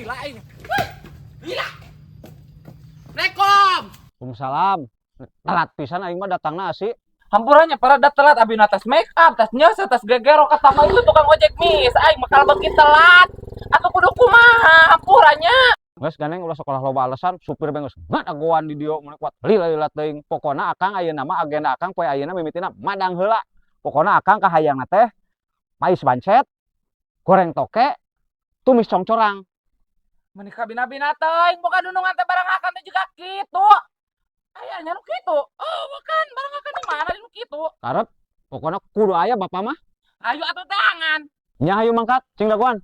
Lila aing. Lila. Assalamualaikum. Waalaikumsalam. Telat pisan aing mah datangna asih. Hampura nya para da telat, abi tas make up, tas nyasa, tas gegero kata itu tukang ojek mis. Aing bakal beuki telat. Atau kudu kumaha hampura nya. Geus gandeng, ulah sekolah loba alasan, supir bae geus ngadagoan di dieu mun kuat lila-lila teuing. Pokona akang ayeuna mah agenda akang poe ayeuna mimitina madang heula. Pokona akang kahayangna teh pais bancet, goreng toke, tumis congcorang. Meni kabina-bina teuing, bukan dunungan teh barang akan teh juga kitu. Aya nya nu kitu. Oh, bukan barang akan di mana nu kitu. Karep pokona kudu aya bapak mah. Ayo atuh tangan. Nya hayu mangkat, cing dagoan.